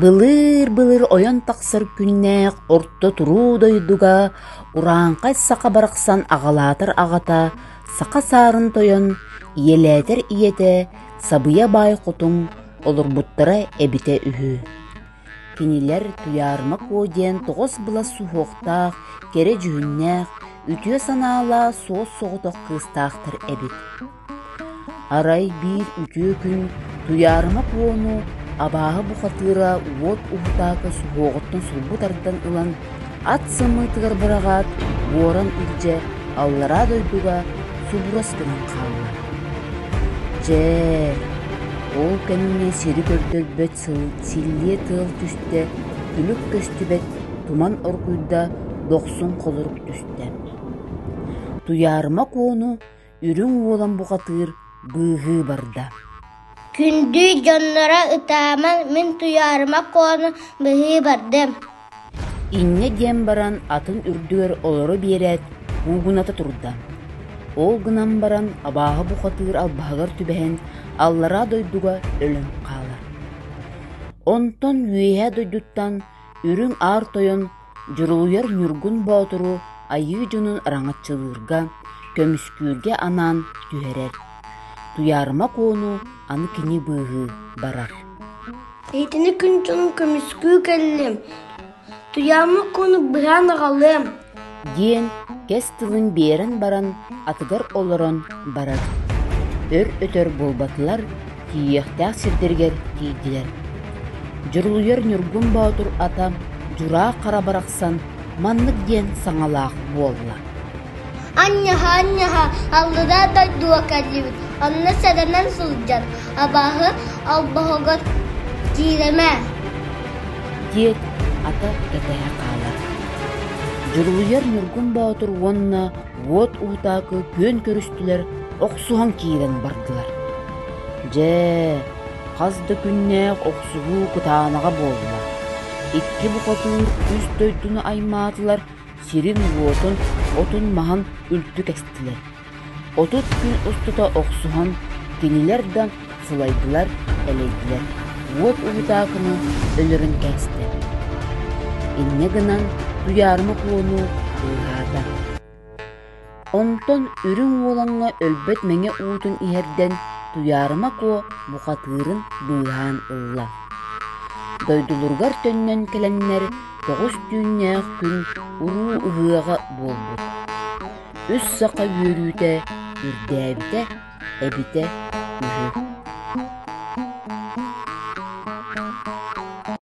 Былыыр-былыр ойон тахсар күннээх орто туруу дойдуга урааҥхай саха барахсан аҕалаатар аҕата, саха саарын тойон, ийэлээтэр ийэтэ Сабыйа баай хотун олорбуттара эбитэ үһү. Кинилэр Туйаарыма Куо диэн тоҕус былас суһуохтаах, кэрэ дьүһүннээх, үтүө санаалаах суос-соҕотох кыыстаахтар эбит. Арай биир үтүө күн Туйаарыма Куону абааһы бухатыыра уот уһутаакы суһуоҕуттан сулбу тардан ылан, ат самыытыгар быраҕаат, буоран илдьэ аллараа дойдуга субурас гынан хаалла. Дьэ, ол кэмҥэ сири көрдөрбөт силлиэ тыал түстэ, күлүк көстүбэт, туман оргуйда, дохсун холорук түстэ. Туйаарыма Куону Үрүҥ Уолан бухатыыр быыһыы барда. Күндү дьонноро ытаамаҥ, мин Туйаарыма Куону быһыы бардым. Инньэ диэн баран атын үрдүгэр олоро биэрээт, куугуната турда. Ол гынан баран абааһы бухатыыр албаһыгар түбэһэн аллараа дойдуга өлөн хаалар. Онтон үөһээ дойдуттан Үрүҥ Аар Тойон Дьурулуйар Ньургун Боотуру айыы дьонун араҥаччылыырга, көмүскүүргэ анаан түһэрэр. Туйаарыма Куону аны кини быыһыы барар. Итини күн дьонун көмүскүү кэллим, Туйаама Куону быһаан аҕалыам диэн кэс тылын биэрэн баран атыгар олорон барар. Өр-өтөр буолбатылар, тиийиэхтээх сирдэригэр тиийдилэр. Дьурулуйар Ньургун Боотур ата Дьураа Хара барахсан маннык диэн саҥалаах буолла. Анньаһа, анньаһа, аллараа дойдуга кэллибит, онно сэрэнэн сылдьан, абааһы албаһыгар кииримэ диэт ата кэтэһэ хаалар. Дьурулуйар Ньургун Боотур уонна Уот Уутаакы күөн көрүстүлэр, охсуһан киирэн бардылар. Дьэ, хас да күннээх охсуһуу кытаанаҕа буолла. Икки бухатыыр үс дойдуну аймаатылар, сирин-уотун, отун-маһын үлтү кэстилэр. 30 күн устата охсуһан, кинилэр да сылайдылар, элэйдилэр, уот уһутаакыны өлөрөн кээстэ. Инньэ гынан Туйаарыма Куону быыһаата. Онтон Үрүҥ Уолаҥҥа өлбөт мэҥэ уутун иһэрдэн Туйаарыма Куо бухатыырын быыһаан ылла. Дойдуларыгар төннөн кэлэннэр тоҕус түүннээх күн уруу ыһыаҕа буолбут. Үс саха үөрүүтэ үрдээбитэ эбитэ үһү.